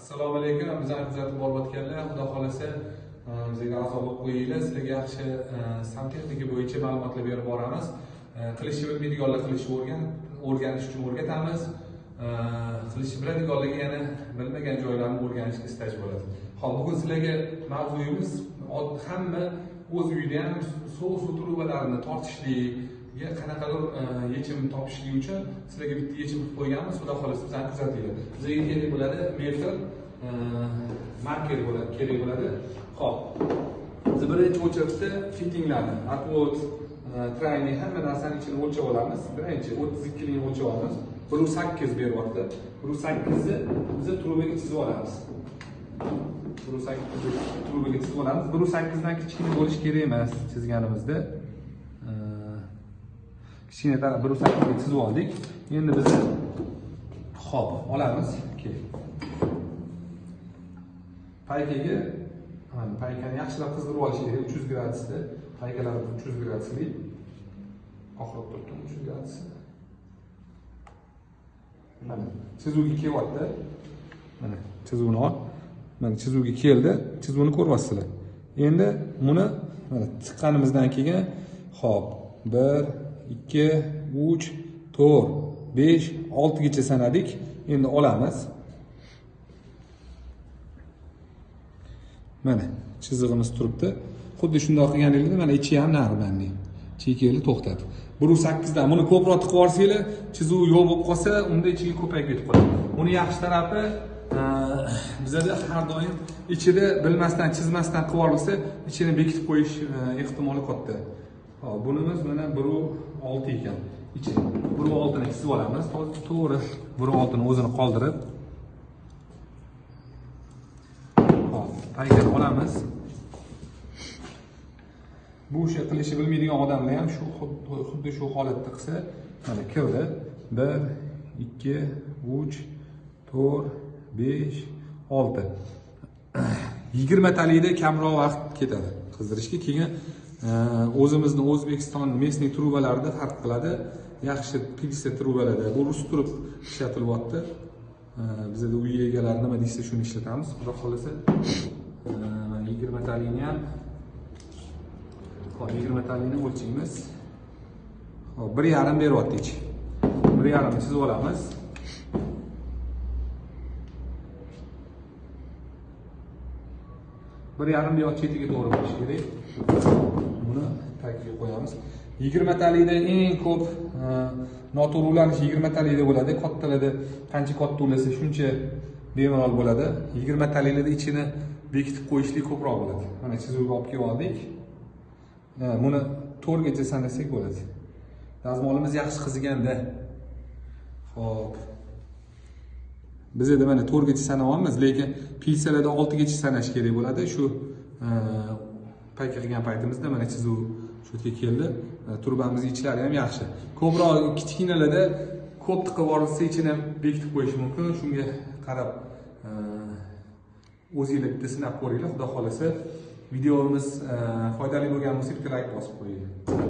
Assalomu alaykum, bizani kuzatib borayotganlar, Xudo xolasa bizga a'zo bo'lib qo'yinglar. Sizlarga yaxshi santexnika bo'yicha ma'lumotlar berib boramiz. Qilishni bilmaydiganlar qilishni o'rganish uchun o'rgatamiz. Qilishni biladiganlarga yana bilmagan joylarini o'rganishga istash bo'ladi. Xo'p, bugun sizlarga mavzuyimiz hamma o'z uyida ham suv trubalarini tortishlikga qanaqadir yechim topishlik uchun sizlarga bitta yechim qilib qo'yganmiz. Xudo xolasa bizani kuzatinglar. Bizga kerak bo'ladi metr, marker bo'ladi, kerak bo'ladi. Xo'p, biz birinchi o'lchabda fittinglarni, отвод, trayni hamma narsani ichini o'lchab olamiz. Birinchi 32 lik o'lchab olamiz. 1.8 beryapti. 1.8 ni biz trubaga chizib olamiz. 1.8 trubaga chizib olamiz. 1.8 dan kichkina bo'lishi kerak emas chizganimizda. Kichkina taraf 1.8 ga chizib oldik. Endi biz xo'p olamiz. Paykaga, mana paykani yaxshilab qizdirib olish kerak 300 gradusda. Paykalarimiz 300 graduslik. Oxirib turibdi 300 gradus. Mana chizuvga kelyapti. Mana chizuvni ol. Mana chizuvga keldi. Chizuvni ko'ryapsizlar. Endi buni mana tiqqanimizdan keyin xo'p 1 2 3 4 5 6 gacha sanadik. Endi olamiz. Mana chizig'imiz turibdi. Xuddi shundoq qilganingizda mana ichi ham narmanli. Ichiga keldi, to'xtadi. 1.8 dan buni ko'proq tiqib yuborsanglar, chizuv yo'q bo'lib qolsa, unda ichiga ko'payib ketib qoladi. Buni yaxshi tarafi bizada har doim ichida bilmasdan, chizmasdan qilib yuborilsa, ichini bekitib qo'yish ehtimoli katta. Xo'p, bunimiz mana 1.6 ekan. Ichi 1.6 ni chizib olamiz. To'g'ri 1.6 ni o'zini qoldirib. Xo'p, paykani olamiz. Bu ishni qilishni bilmaydigan odamlar ham shu xuddi shu holatda qilsa, mana kirdi. 1 2 3 4 5 6. 20 talikda kamroq vaqt ketadi qizdirishga. Keyin o'zimizni O'zbekiston местный trubalarida farq qiladi. Yaxshi PVC trubalarda bu rus turib ishlatilyapti. Bizda uy egalari nima deysa shuni ishlatamiz. Xudo xolasa 20 talikni ham xo'p, 20 talikni o'lchaymiz. Xo'p, 1.5 beryapti ichi. 1.5 chizib olamiz. Bir yarim bu yoq chetiga to'g'ri bo'lishi kerak. Buni tagiga qo'yamiz. 20 talikda eng ko'p noto'g'ri ulanish 20 talikda bo'ladi. Kattalarda qancha katta ulasa shuncha bemalol bo'ladi. 20 taliklarda ichini bekitib qo'yishlik ko'proq bo'ladi. Mana chizuvga olib kelib oldik. Buni 4 gacha sanasak bo'ladi. Dazmolimiz yaxshi qiziganda. Xo'p. Biz endi mana 4 gacha sanayapmiz, lekin pilsalarda 6 gacha sanash kerak bo'ladi. Shu payka qilgan paytimizda mana chizuv shu yerga keldi. Trubamizning ichlari ham yaxshi. Ko'proq kichkinalarda ko'p tiqib yuborilsa ichini bekitib qo'yish mumkin. Shunga qarab o'zingizlar bitta sinab ko'ringlar. Xudo xolasa videomiz foydali bo'lgan bo'lsa bitta like bosib qo'yinglar.